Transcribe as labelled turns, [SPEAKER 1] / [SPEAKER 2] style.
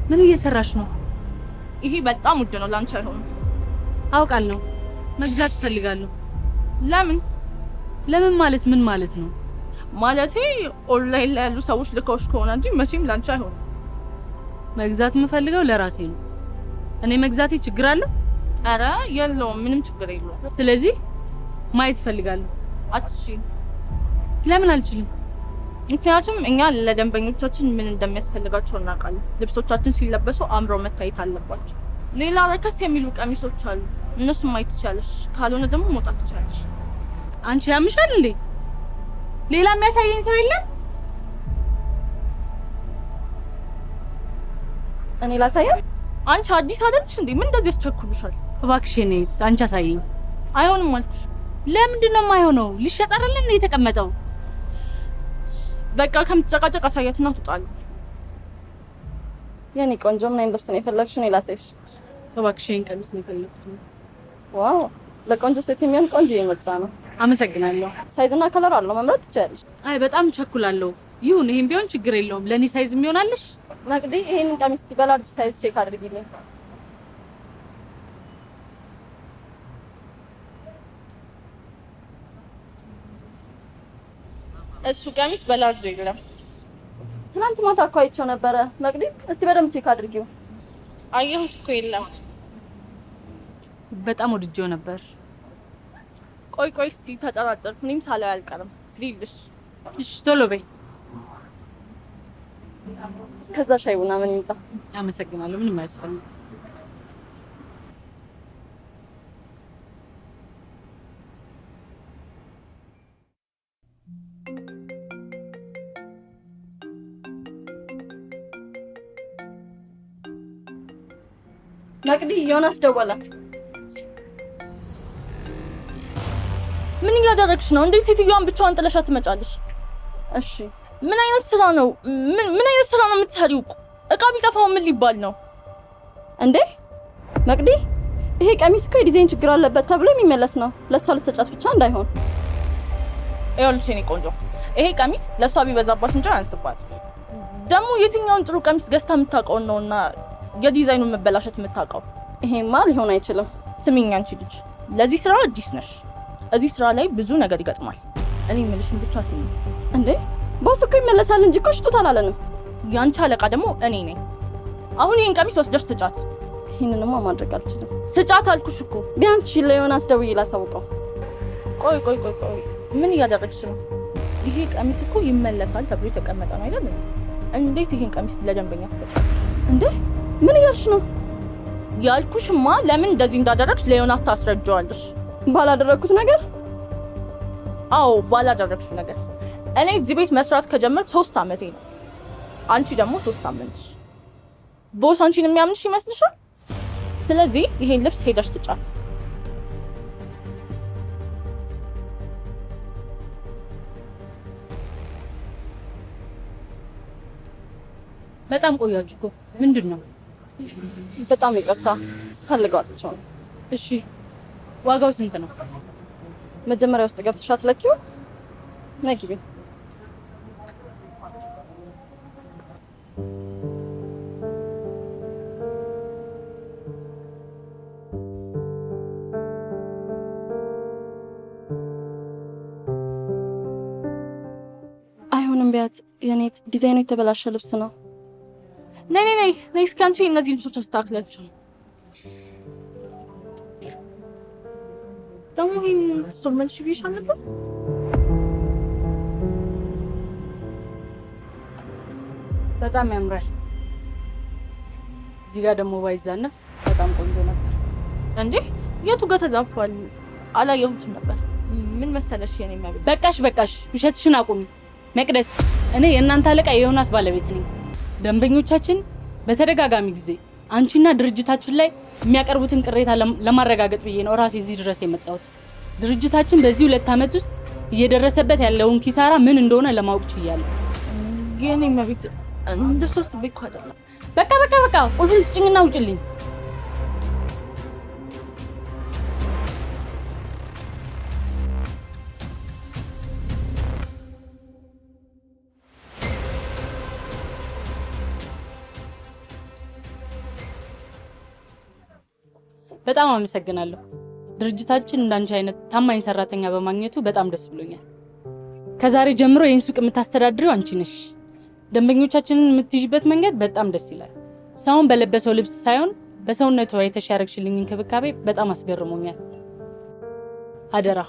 [SPEAKER 1] ምን እየሰራሽ ነው?
[SPEAKER 2] ይሄ በጣም ውድ ነው፣ ላንቺ አይሆንም።
[SPEAKER 1] አውቃለሁ። መግዛት እፈልጋለሁ።
[SPEAKER 2] ለምን?
[SPEAKER 1] ለምን ማለት ምን ማለት ነው?
[SPEAKER 2] ማለቴ ኦንላይን ላይ ያሉ ሰዎች ልከውሽ ከሆነ እንጂ መቼም ላንቺ አይሆንም።
[SPEAKER 1] መግዛት የምፈልገው ለራሴ ነው። እኔ መግዛቴ ችግር አለው?
[SPEAKER 2] ኧረ የለውም፣ ምንም ችግር የለውም።
[SPEAKER 1] ስለዚህ ማየት እፈልጋለሁ።
[SPEAKER 2] አትችይም።
[SPEAKER 1] ለምን አልችልም?
[SPEAKER 2] ምክንያቱም እኛ ለደንበኞቻችን ምን እንደሚያስፈልጋቸው እናውቃለን። ልብሶቻችን ሲለበሱ አምረው መታየት አለባቸው። ሌላ ረከስ የሚሉ ቀሚሶች አሉ፣ እነሱን ማየት ትችያለሽ። ካልሆነ ደግሞ መውጣት ትችያለሽ።
[SPEAKER 1] አንቺ ያምሻል እንዴ? ሌላ የሚያሳየኝ ሰው የለም?
[SPEAKER 3] እኔ ላሳያት?
[SPEAKER 2] አንቺ አዲስ አይደለሽ እንዴ? ምን እንደዚህ ያስቸኩልሻል?
[SPEAKER 1] እባክሽ የኔ እህት አንቺ አሳየኝ።
[SPEAKER 2] አይሆንም አልኩሽ።
[SPEAKER 1] ለምንድን ነው የማይሆነው? ሊሸጥ አይደለ እንዴ የተቀመጠው?
[SPEAKER 2] በቃ ከምትጨቃጨቅ አሳያትና ትውጣለህ።
[SPEAKER 3] የኔ ቆንጆ ምን አይነት ልብስ ነው የፈለግሽው? እኔ ላሳይሽ።
[SPEAKER 1] እባክሽ ይሄን ቀሚስ ነው የፈለግኩት።
[SPEAKER 3] Wow ለቆንጆ ሴት የሚሆን ቆንጆ ምርጫ ነው።
[SPEAKER 1] አመሰግናለሁ።
[SPEAKER 3] Size እና color አለው፣ መምረጥ ትችያለሽ።
[SPEAKER 1] አይ በጣም ቸኩላለሁ። ይሁን፣ ይሄን ቢሆን ችግር የለውም። ለኔ size የሚሆናለሽ?
[SPEAKER 3] መቅዲ ይሄንን ቀሚስ እስቲ በ large size check አድርጊልኝ።
[SPEAKER 2] እሱ ቀሚስ በ large የለም።
[SPEAKER 3] ትናንት ማታ እኮ አይቼው ነበረ። መቅዲ እስቲ በደንብ check አድርጊው።
[SPEAKER 2] አየሁት እኮ የለም።
[SPEAKER 1] በጣም ወድጄው ነበር።
[SPEAKER 2] ቆይ ቆይ እስቲ ተጠራጠርኩ። እኔም ሳላይ አልቀርም ልይልሽ።
[SPEAKER 1] እሺ ቶሎ በይ።
[SPEAKER 3] እስከዛ ሻይ ቡና ምን ይምጣ?
[SPEAKER 1] አመሰግናለሁ። ምንም አያስፈልግም።
[SPEAKER 3] መቅዲ ዮናስ ደወለ።
[SPEAKER 2] ምን እያደረግሽ ነው? እንዴት ሴትዮዋን ብቻዋን ጥለሻት ትመጫለሽ?
[SPEAKER 3] እሺ
[SPEAKER 2] ምን አይነት ስራ ነው? ምን አይነት ስራ ነው የምትሰሪው? እቃ ቢጠፋው ምን ሊባል ነው
[SPEAKER 3] እንዴ? መቅዲ ይሄ ቀሚስ እኮ የዲዛይን ችግር አለበት ተብሎ የሚመለስ ነው። ለእሷ ልትሰጫት ብቻ እንዳይሆን።
[SPEAKER 2] ይኸውልሽ የኔ ቆንጆ፣ ይሄ ቀሚስ ለእሷ ቢበዛባት እንጂ አያንስባት። ደግሞ የትኛውን ጥሩ ቀሚስ ገዝታ የምታውቀውን ነውና የዲዛይኑን መበላሸት የምታውቀው?
[SPEAKER 3] ይሄማ ሊሆን አይችልም።
[SPEAKER 2] ስሚኝ አንቺ ልጅ፣ ለዚህ ስራ አዲስ ነሽ። እዚህ ስራ ላይ ብዙ ነገር ይገጥማል። እኔ የምልሽን ብቻ ስሚ።
[SPEAKER 3] እንዴ boss እኮ ይመለሳል እንጂ እኮ ሽጡት አላለንም።
[SPEAKER 2] ያንቺ አለቃ ደግሞ እኔ ነኝ። አሁን ይሄን ቀሚስ ወስደሽ ስጫት።
[SPEAKER 3] ይሄንንማ ማድረግ አልችልም።
[SPEAKER 2] ስጫት አልኩሽ እኮ።
[SPEAKER 3] ቢያንስ እሺ ለዮናስ ደውዬ ላሳውቀው።
[SPEAKER 2] ቆይ ቆይ ቆይ ቆይ፣ ምን እያደረግሽ ነው? ይሄ ቀሚስ እኮ ይመለሳል ተብሎ የተቀመጠ ነው አይደል? እንዴት ይሄን ቀሚስ ለደንበኛ ትሰጫለሽ?
[SPEAKER 3] እንዴ ምን እያልሽ ነው?
[SPEAKER 2] ያልኩሽማ ለምን እንደዚህ እንዳደረግሽ ለዮናስ ታስረጂዋለሽ።
[SPEAKER 3] ባላደረግኩት ነገር?
[SPEAKER 2] አዎ ባላደረግሽው ነገር። እኔ እዚህ ቤት መስራት ከጀመርኩ 3 ዓመቴ ነው። አንቺ ደግሞ 3 ሳምንትሽ። ቦስ አንቺን የሚያምንሽ ይመስልሻል? ስለዚህ ይሄን ልብስ ሄደሽ ስጫት።
[SPEAKER 1] በጣም ቆያችሁ እኮ። ምንድን ነው?
[SPEAKER 3] በጣም ይቅርታ ስፈልገው አጥቼው ነው።
[SPEAKER 1] እሺ ዋጋው ስንት ነው?
[SPEAKER 3] መጀመሪያ ውስጥ ገብተሽ አትለኪው? ነይ ግቢ። አይሆንም ቢያት፣ የኔ ዲዛይኑ የተበላሸ ልብስ ነው።
[SPEAKER 2] ነይ ነይ ነይ ነይ እስኪ አንቺ እነዚህ ልብሶች አስተካክላችሁ ደግሞ ይሄን store መልሽ ብዬሽ አልነበር?
[SPEAKER 1] በጣም ያምራል። እዚህ ጋር ደግሞ ባይዛነፍ በጣም ቆንጆ ነበር።
[SPEAKER 2] እንዴ የቱ ጋር ተዛንፏል? አላየሁትም ነበር። ምን መሰለሽ የኔ የሚያብ
[SPEAKER 1] በቃሽ በቃሽ፣ ውሸትሽን አቁሚ መቅደስ። እኔ የእናንተ አለቃ የዮናስ ባለቤት ነኝ። ደንበኞቻችን በተደጋጋሚ ጊዜ አንቺና ድርጅታችን ላይ የሚያቀርቡትን ቅሬታ ለማረጋገጥ ብዬ ነው ራሴ እዚህ ድረስ የመጣሁት። ድርጅታችን በዚህ 2 ዓመት ውስጥ እየደረሰበት ያለውን ኪሳራ ምን እንደሆነ ለማወቅ ችያለሁ።
[SPEAKER 2] የኔ መቤት እንደሱ አስቤ እኮ አይደለም።
[SPEAKER 1] በቃ በቃ በቃ፣ ቁልፉን ስጭኝና ውጭልኝ። በጣም አመሰግናለሁ። ድርጅታችን እንዳንቺ አይነት ታማኝ ሰራተኛ በማግኘቱ በጣም ደስ ብሎኛል። ከዛሬ ጀምሮ ይህን ሱቅ የምታስተዳድሪው አንቺ ነሽ። ደንበኞቻችንን የምትይዥበት መንገድ በጣም ደስ ይላል። ሰውን በለበሰው ልብስ ሳይሆን በሰውነቱ አይተሽ ያደረግሽልኝ እንክብካቤ በጣም አስገርሞኛል። አደራ።